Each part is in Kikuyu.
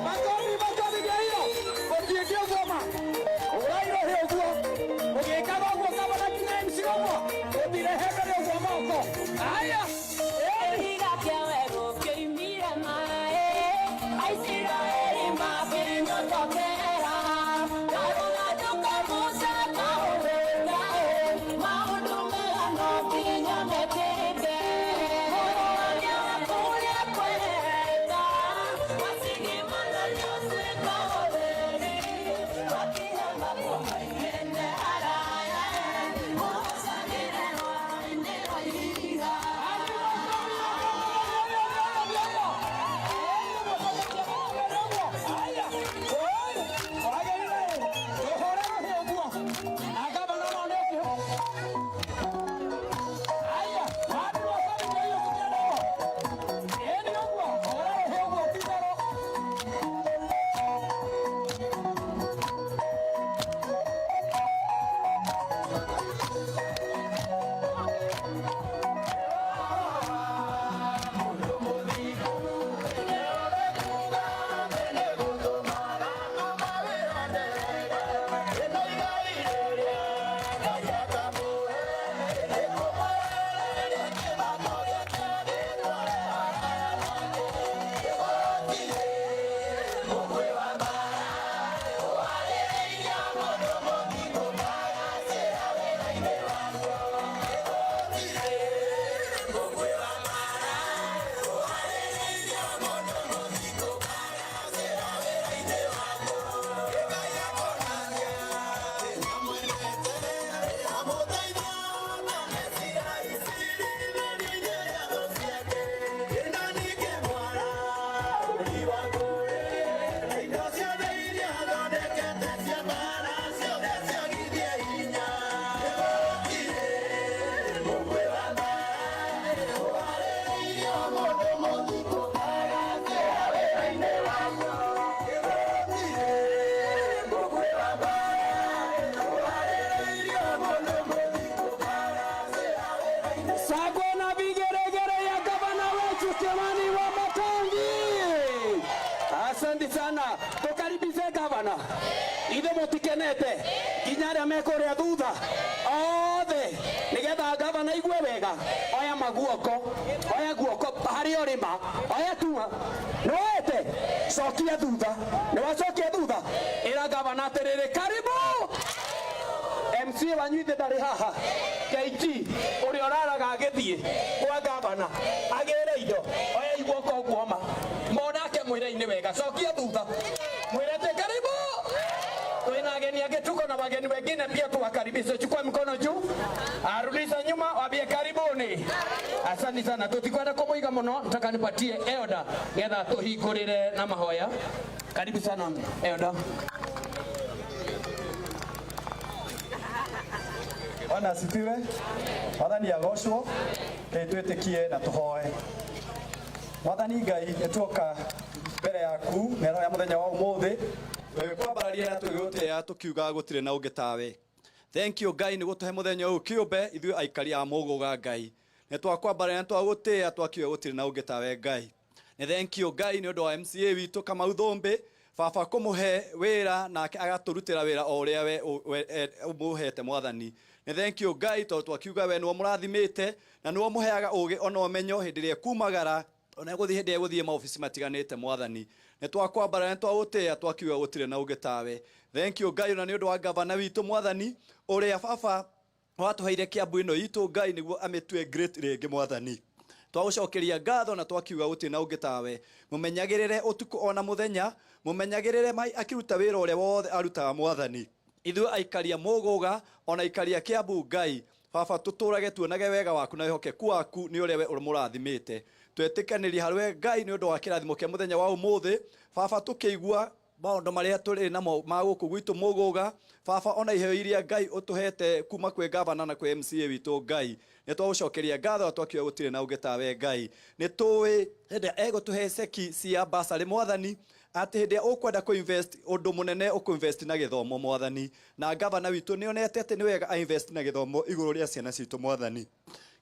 Makofi, makofi ndio hiyo. Ũtiĩke ũguo ma. Ũrairwo hĩ ũguo. Ũgĩkaga ũguo gavana kinya MC ũguo. Ũtirehe mbere ũguo moko. Haya. Kĩhiga kĩa werũ kĩoimire maĩ, Aisiraeli makĩnyotokera. Karũgano Musa kahũrĩka, maũndũ mega no nginya mekĩke. Mũrũgamia wa kũrĩa kweheta, macigimana nĩũtuĩka ũtheri. Makinya makwa maigĩte haraya, mũhacagĩre rwaro-inĩ rwa ihiga. Shangwe na vigeregere ya gavana wetu Kimani Wamatangi. Asante sana, tukaribishe gavana. Ithe mutikenete nginya aria me kuria thutha othe nigetha gavana igue wega. Oya maguoko, oya guoko haria urima, oya tua niwoete, cokia thutha, niwacokia thutha, ira gavana atiriri, karibu MC wanyu ithe ndarĩ haha KG ũrĩa ũraraga agĩthiĩ kwa gavana agĩre indo, oya iguoko ũguo ma monake mwĩre-inĩ wega, cokia thutha, mwĩre atĩ karibu twina ageni angĩ, tuko na wageni wengine pia tuwakaribishe. Chukua mkono juu, arudisha nyuma, waambie karibuni. Asante sana, tutikwenda kumuiga muno, nataka nipatie elder getha tuhingurire na mahoya. Karibu sana elder. Bwana asifiwe. Mwathani agocwo. Reke twĩtĩkie na tũhoe. Mwathani Ngai, nĩtuoka mbere yaku mĩaraho ya mũthenya wa ũmũthĩ tũgĩkwambararia na tũgĩgũtĩĩa tũkiuga gũtirĩ na ũngĩ tawe. Thank you Ngai nĩ gũtũhe mũthenya ũyũ kĩũmbe ithuĩ aikari a Mũgũga Ngai. Nĩ twakwambararia na twagũtĩĩa twakiuga gũtirĩ na ũngĩ tawe Ngai. Nĩ thank you Ngai nĩ ũndũ wa MCA witũ Kamau Thũmbĩ baba kũmũhe wĩra nake agatũrutĩra wĩra o ũrĩa we ũmũhete Mwathani. Nĩ thank you Ngai tondũ twakiuga we nĩwe mũrathimĩte na nĩwe ũmũheaga ũgĩ ona ũmenyo hĩndĩ ĩrĩa ekumagara ona egũthiĩ hĩndĩ ĩrĩa egũthiĩ maobici matiganĩte Mwathani. Nĩ twakwambara nĩ twagũtĩĩa twakiuga gũtirĩ na ũngĩ tawe. Thank you Ngai ona nĩ ũndũ wa gavana witũ Mwathani ũrĩa baba watũheire Kiambu ĩno itũ Ngai nĩguo amĩtue great rĩngĩ Mwathani. Twagũcokeria ngatho na twakiuga gũtirĩ na ũngĩ tawe. Mũmenyagĩrĩre ũtukũ ona mũthenya, mũmenyagĩrĩre mai akĩruta wĩra ũrĩa wothe arutaga Mwathani. Ithuĩ aikaria Mũgũga ona aikaria Kiambu Ngai baba tũtũrage tuonage wega waku na wĩhokeku waku nĩ ũrĩa we ũmũrathimĩte. Twetĩkanĩria harĩ we Ngai nĩ ũndũ wa kĩrathimo kĩa mũthenya wa ũmũthĩ baba tũkĩigua Maũndũ marĩa tũrĩ namo ma gũkũ gwitũ Mũgũga, baba, ona iheo iria Ngai ũtũhete kuma kwĩ gavana na kwĩ MCA witũ, Ngai nĩ twagũcokeria ngatho, twakiuga gũtirĩ na ũngĩ tawe. Ngai, nĩ tũĩ hĩndĩ ĩrĩa egũtũhe ceki cia basarĩ, Mwathani, atĩ hĩndĩ ĩrĩa ũkwenda kũ-invest ũndũ mũnene, ũkũ-invest na gĩthomo, Mwathani, na gavana witũ nĩ onete atĩ nĩ wega a-invest na gĩthomo igũrũ rĩa ciana citũ. Mwathani,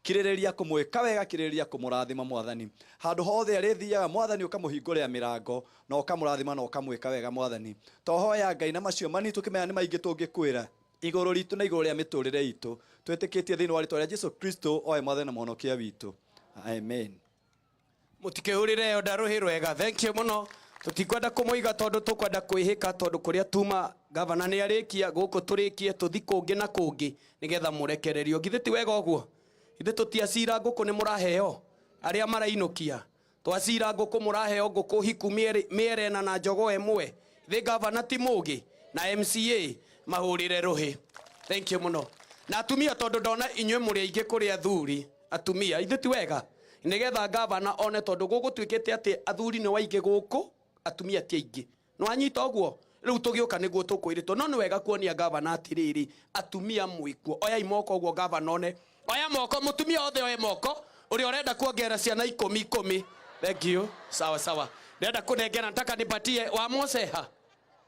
kirĩrĩria kũmwĩka wega, kirĩrĩria kũmũrathima, Mwathani. Handũ hothe arĩthiaga, Mwathani, ũkamũhingũrĩra mĩrango na ũkamũrathima na ũkamwĩka wega, Mwathani. Tohoya, Ngai, na macio mani tũkĩmenya nĩ maingĩ tũngĩkwĩra igũrũ ritũ na igũrũ rĩa mĩtũrĩre itũ, twĩtĩkĩtie thĩinĩ wa rĩtwa rĩa Jesu Kristo, oe Mwathani na Mũhonokia witũ, amen. Mutikihurire yo ndaruhi rwega. Thank you muno. Tutikwenda kumuiga tondu tukwenda kwihika, tondu kuria tuma gavana ni arikia guku, turikie tuthi kungi na kungi nigetha murekererio. Githĩ ti wega ũguo? Ithe tutiacira ngũkũ nĩ mũraheo arĩa marainukia, twacira ngũkũ mũraheo ngũkũ hiku mĩere ĩna na njogoo ĩmwe. Thĩ gavana ti mũgĩ na MCA mahũrĩre rũhĩ. Thank you mũno. Na atumia, tondũ ndona inyuĩ mũrĩ aingĩ kũrĩ athuri, atumia, ithuĩ ti wega nigetha gavana one, tondũ gũgũtuĩkĩte atĩ athuri nĩ waingĩ gũkũ, atumia ti aingĩ. Nĩwanyita ũguo? Rĩu tũgĩũka nĩguo tũkwĩrĩtwo, no nĩ wega kuonia gavana atĩrĩrĩ, atumia mwĩkuo. Oyai moko ũguo gavana one. Oya moko, mũtumia othe oe moko ũrĩa ũrenda kuongerera ciana ikũmi ikũmi. Thank you. Sawa sawa. Ndĩrenda kũnengera, nataka nipatie wa Mose ha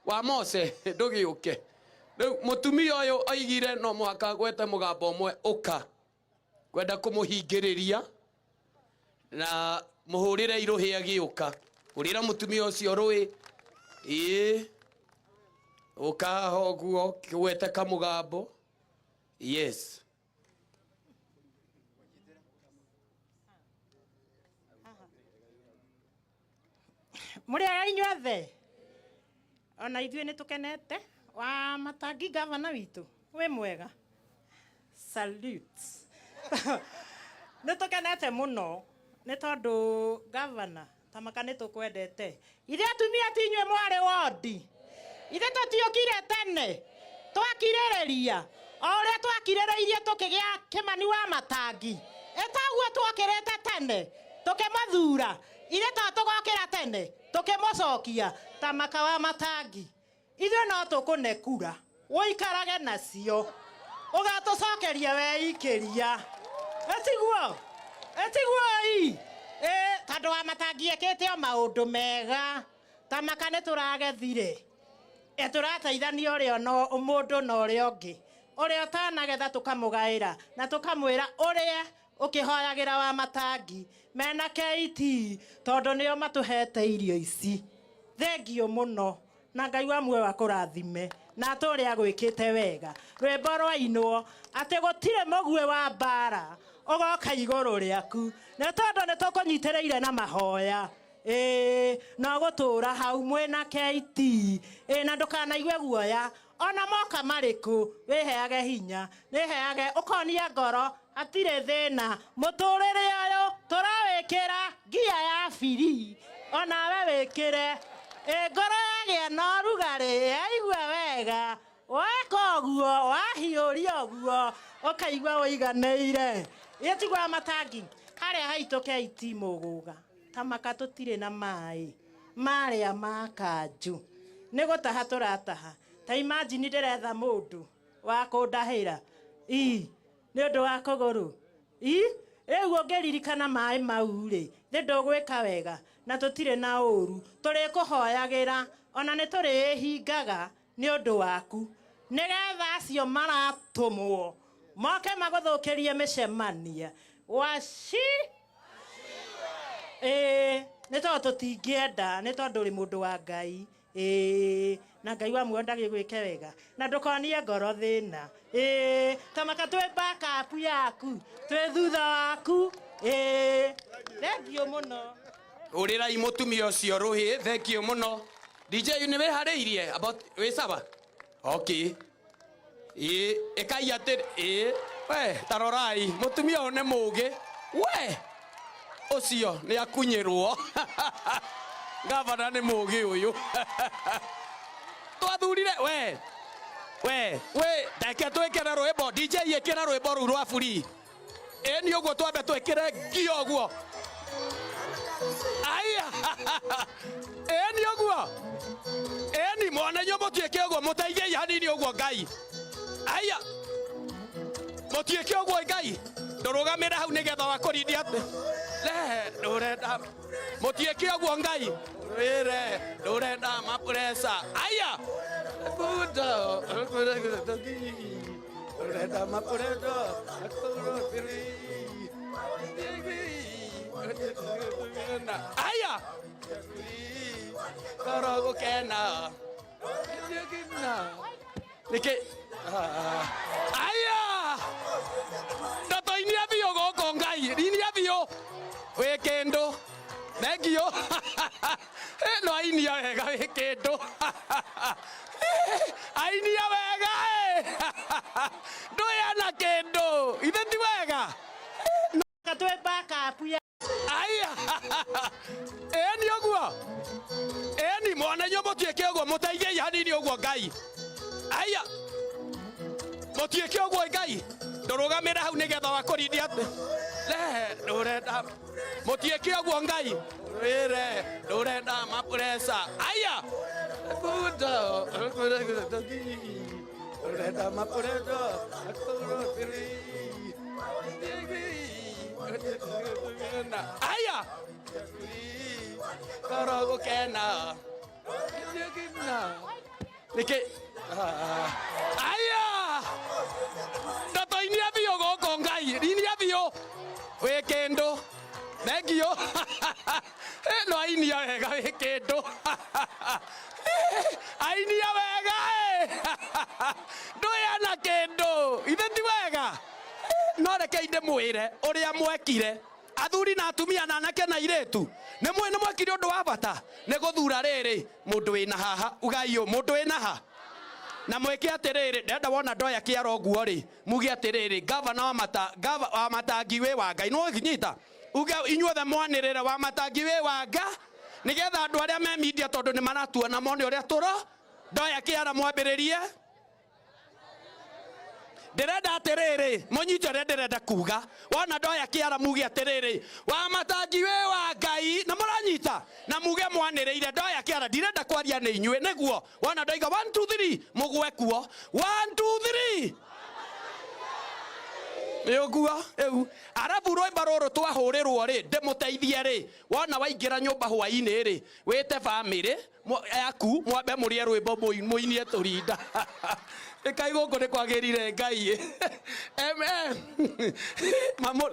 wa Mose, ndũgĩũke rĩu. Mũtumia ũyũ oigire no mũhaka gwete mũgambo ũmwe ũka kwenda kũmũhingĩrĩria na mũhũrĩre irũhĩ agĩũka. Hũrĩra mũtumia ũcio rũĩ. Ĩĩ, ũka haha ũguo kĩgwete kamũgambo. Yes. Mũrĩ ega inyuothe? Ona ithuĩ nĩ tũkenete. Wa Matangi, gavana witũ wĩ mwega, salute. Nĩ tũkenete mũno nĩ tondũ gavana tamaka nĩ tũkwendete. Ithuĩ atumia ti inyuĩ mwarĩ wondi, ithuĩ tũtiũkire tene, twakirĩrĩria o ũrĩa twakirĩrĩirie tũkĩgĩa Kĩmani wa Matangi. Ĩtaguo twokĩrĩte tene tũkĩmũthura, ithuĩ to tũgokĩra tene tũkĩmũcokia. Tamaka wa Matangi, ithuĩ no tũkũne kura ũikarage nacio, ũgatũcokeria weikĩria. Ĩtiguo? Ĩtiguo? Ii, ĩ tondũ wa Matangi ekĩte o maũndũ mega. Tamaka nĩ tũragethire, ĩ tũrateithania ũrĩa no mũndũ na ũrĩa ũngĩ, ũrĩa ũtanagetha tũkamũgaĩra na tũkamwĩra ũrĩa ũkĩhoyagĩra wa Matangi mena KT, tondũ nĩo matũhete irio ici. Thengiũ mũno, na Ngai wa muoyo akũrathime na atũre agwĩkĩte wega. Rwĩmbo rwainwo atĩ gũtirĩ mũguĩ wa mbara ũgoka igũrũ rĩaku, nĩ tondũ nĩ tũkũnyitĩrĩire na mahoya. Ĩĩ, no gũtũra hau mwĩna KT. Ĩĩ, na ndũkanaigue guoya ona moka marĩkũ, wĩheage hinya, wĩheage ũkonia ngoro hatirĩ thĩna. Mũtũrĩre ũyũ tũrawĩkĩra ngia ya biri, onawe wĩkĩre. Ĩ ngoro yagĩa na ũrugarĩ, yaigua wega, weka ũguo, wahiũria ũguo, ũkaigua ũiganĩire. Ĩtigwa Matangi harĩa haitũ KT Mũgũga tamaka tũtirĩ na maĩ marĩa ma kanju, nĩ gũtaha tũrataha. Ta imagine, ndĩretha mũndũ wa kũndahĩra ii nĩ ũndũ wa kũgũrũ. Ii rĩu ũngĩririkana maĩ mau rĩ, thĩ ndũgwĩka wega. Na tũtirĩ na ũru, tũrĩkũhoyagĩra ona nĩ tũrĩĩhingaga nĩ ũndũ waku, nĩgetha acio maratũmwo moke magũthũkĩrie mĩcemania waci. Ĩĩ, nĩ tondũ tũtingĩenda, nĩ tondũ ũrĩ mũndũ wa Ngai. Ĩĩ, na Ngai wa muoyo ndagĩgwĩke wega na ndũkonie ngoro thĩna. Ĩĩ, tamaka twĩ backup yaku, twĩ thutha waku. Ĩĩ, thengiũ mũno. Hũrĩrai mũtumia ũcio rũhĩ. Thank you mũno. DJ, nĩ wĩharĩirie about wĩ sawa? Okay, ĩĩ, ĩkai atĩ ĩĩ. We tarorai mũtumia ũyũ nĩ mũgĩ. We ũcio nĩ akunyĩrwo. Gavana nĩ mũgĩ ũyũ twathurire. We we we, reke twĩkĩre rwĩmbo. DJ, ĩkĩra rwĩmbo rũu rwa buri. Ĩ nĩ ũguo, twambe twĩkĩre ngia ũguo. Aya, ĩ nĩ ũguo. Ĩ Mũtiĩke ũguo, mũteithiei hanini ũguo Ngai. Aya, mũtiĩke ũguo Ngai. Ndũrũgamĩre hau nĩgetha wakũrindia. Le, ndũrenda. Mũtiĩke ũguo Ngai. Wĩre, ndũrenda mapuresa. Aya. Buda, ndũrenda mapuresa. Aya. Koro gũkena. Nĩkĩ? Aya. Ndotoinia biũ gũkũ Ngai. Inia biũ. Wĩ kĩndũ. Thengio. No ainia wega wĩ kĩndũ. Ainia wega. Ndũĩ ana kĩndũ. Ithe ti wega. Twĩ backup ya Aya. Ĩni ũguo. Ĩni mwana inyuĩ mũtiĩke ũguo, mũteithiei hanini ũguo Ngai. Aya. Mũtiĩke ũguo Ngai. Ndũrũgamĩre hau nĩgetha wakũrindia. Le, ndũrenda. Mũtiĩke ũguo Ngai. Wĩre, ndũrenda mapuresa. Aya. Buda, ndũrenda mapuresa. Aya. Koro gũkena. Nĩkĩ? Aya. Ndotoinia biũ gũkũ Ngai. Inia biũ. Wĩ kĩndũ. Thengio. No ainia wega wĩ kĩndũ. Ainia wega. Ndũĩ ana kĩndũ. Ithe ti wega. No reke ndĩmwĩre ũrĩa mwekire. Athuri na atumia na anake na airĩtu. Nĩ mwĩ nĩ mwekire ũndũ wa bata. Nĩ gũthura rĩrĩ mũndũ wĩna haha. Ugai ũũ, mũndũ wĩna ha. Na mwĩke atĩrĩrĩ, ndenda wona ndoya kĩara ũguo rĩ, muge atĩrĩrĩ, gavana wa mata, gava, wa Matangi wĩ wa Ngai. Nĩ ũkinyita? Uge inyuothe mwanĩrĩre wa Matangi wĩ wa Nga, nĩgetha andũ arĩa me media tondũ nĩ maratuona mone ũrĩa tũro. Ndoya kĩara mwambĩrĩrie. Ndĩrenda atĩrĩrĩ, mũnyite ũrĩa ndĩrenda kuga. Wona ndoya kĩara muge atĩrĩrĩ, wa Matangi wĩ wa Ngai. Na mũranyita? Na muge mwanĩrĩire ndoya kĩara, ndirenda kwaria nĩ inyuĩ, nĩguo. Wona ndoiga 1 2 3, mũgwe kuo. 1 2 3. Nĩ ũguo, rĩu. Arabu rwĩmbo rũrũ twahũrĩrwo rĩ, ndĩmũteithie rĩ. Wona waingĩra nyũmba hwaĩ-inĩ rĩ, wĩte bamĩrĩ yaku, mwambe mũrĩe rwĩmbo mũinie tũrinda. Ĩkai gũkũ nĩ kwagĩrire Ngai. MM. Mamũ,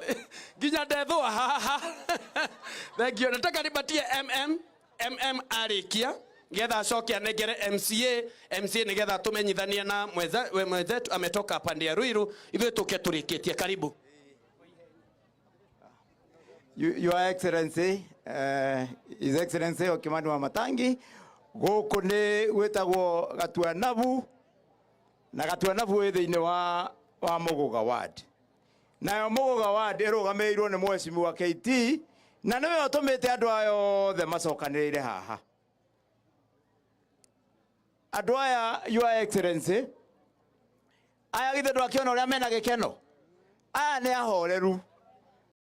nginya ndethũa haha. Thank you. Nataka nipatie MM. MM arĩkia nĩgetha acoke anengere MCA. MCA nĩgetha tũmenyithanie na mwenzetu ametoka pande ya Ruiru, ithuĩ tũke tũrĩkĩtie. Karibu. Your Excellency, His Excellency Kimani Wamatangi, gũkũ nĩ gwĩtagwo Gatuanabu, na Gatuanabu ĩ thĩinĩ wa Mũgũga Ward. Nayo Mũgũga Ward ĩrũgamĩrĩirwo nĩ Mheshimiwa KT, na nĩwe ũtũmĩte andũ aya othe macokanĩrĩire haha. Andũ aya, Your Excellency, aya githĩ ndwakĩona ũrĩa mena gĩkeno? Aya nĩ ahoreru.